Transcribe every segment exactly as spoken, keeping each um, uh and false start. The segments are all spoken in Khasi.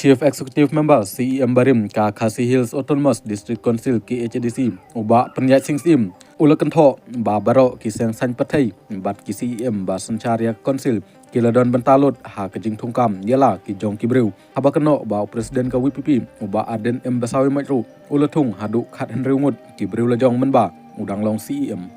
Chief Executive Member C E M barim ka Khasi Hills Autonomous District Council K H A D C, u Bah Pynïaid Sing Syiem, u la kynthoh ba baroh ki seng saiñ pyrthei bad ki C E M ba synshar ïa ka Council ki la don bynta lut ha ka jingthungkam ïa la ki jong ki briew. Haba kynnoh ba u President ka V P P, u Bah Ardent M Basaiawmoit ruh u la thung haduh khathynriew ngut ki briew la jong mynba u dang long C E M.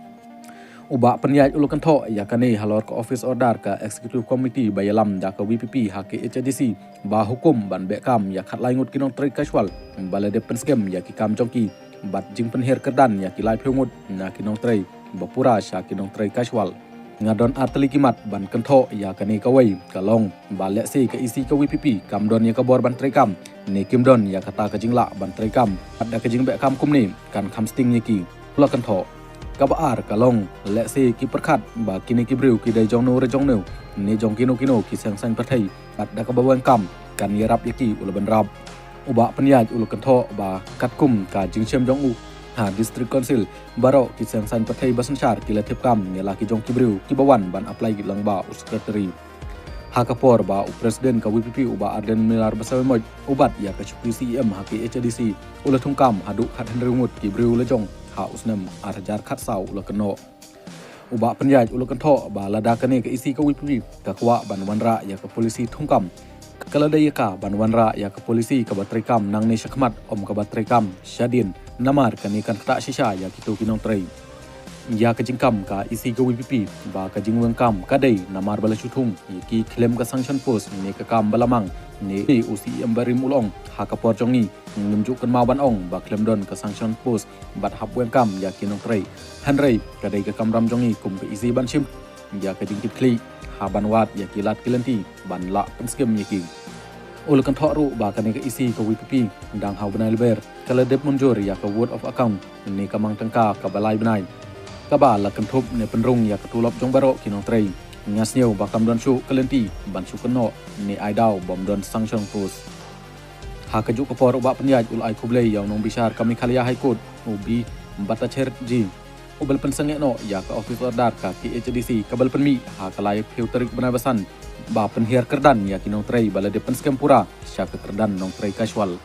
U Bah Pynïaid u la kynthoh ïa kane halor ka office order ka Executive Committee ba ïalam da ka V P P ha K H A D C ba hukum ban beh kam ïa khatlai ngut ki nongtrei casual ba la dep pynskhem ïa ki kam jong ki, bad jingpynhiar kyrdan ïa ki laiphew ngut na ki nongtrei ba pura sha ki nongtrei casual. Nga don ar tylli ki mat ban kynthoh ïa kane. Kawei ka long ba lehse ka E C ka V P P kam don ïa ka bor ban trei kam, ne kim don ïa kata ka jinglah ban trei kam. Bad da ka jingbeh kam kumne kan kham sting ïa ki, u la kynthoh. Kaba ar ka long, lehse ki pyrkhat ba kine ki briew ki dei jong no re jong no, ne jong kino kino ki seng saiñ pyrthei, bad da kaba weng kam kan ïarap ïa ki, u la bynrap. U Bah Pynïaid u la kynthoh ba katkum ka jingshem jong u, ha District Council baroh ki seng saiñ pyrthei ba synshar ki la thep kam ïa la ki jong ki briew kiba wan ban apply lyngba u Secretary. Ha ka por ba u President ka V P P, u Bah Ardent Miller Basaiawmoit, u bat ïa ka shuki C E M ha K H A D C, u la thungkam haduh khathynriew ngut ki briew la jong ha u snem ar hajar khatsaw, u la kynnoh. U Bah Pynïaid u la kynthoh ba lada kane ka E C ka V P P ka kwah ban wanrah ïa ka policy thungkam, ka la dei ïa ka ban wanrah ïa ka policy kaba trei kam nangne shakhmat, ym kaba trei kam shadien, namar kane kan ktah shisha ïa kito ki nongtrei. Ïa ka jingkam ka E C ka V P P ba ka jingweng kam ka dei namar ba la shu thung ïa ki khlem ka sanction post ne ka kam ba la mang, ne u C E M barim u la ong, ha ka por jong ngi ngim ju kynmaw ban ong ba khlem don ka sanction post bad hap weng kam ïa ki nongtrei. Hynrei ka dei ka kamram jong ngi kum ka E C ban shim ïa ka jingkitkhlieh ha ban wad ïa ki lad ki lynti ban lah pynskhem ïa ki. U la kynthoh ruh ba kane ka E C ka V P P dang ha u bnai Lber ka la dep mynjur ïa ka vote of account ne ka mang tyngka kaba lai bnai, kaba la kynthup ne pynrung ïa ka tulop jong baroh ki nongtrei. Nga sngew ba kam don shuh ka lynti ban shu kynnoh ne ai daw bym don sanction post. Ha kajuh ka por u Bah Pynïaid u la ai khublei ïa u nongbishar ka Meghalaya High Court, u B Bhattacharjee, uba la pynsangeh noh ïa ka office order ka K H A D C kaba la pynmih ha ka laiphew tarik bnai ba san, ba pynhiar kyrdan ïa ki nongtrei ba la dep pynskhem pura sha ka kyrdan nongtrei casual.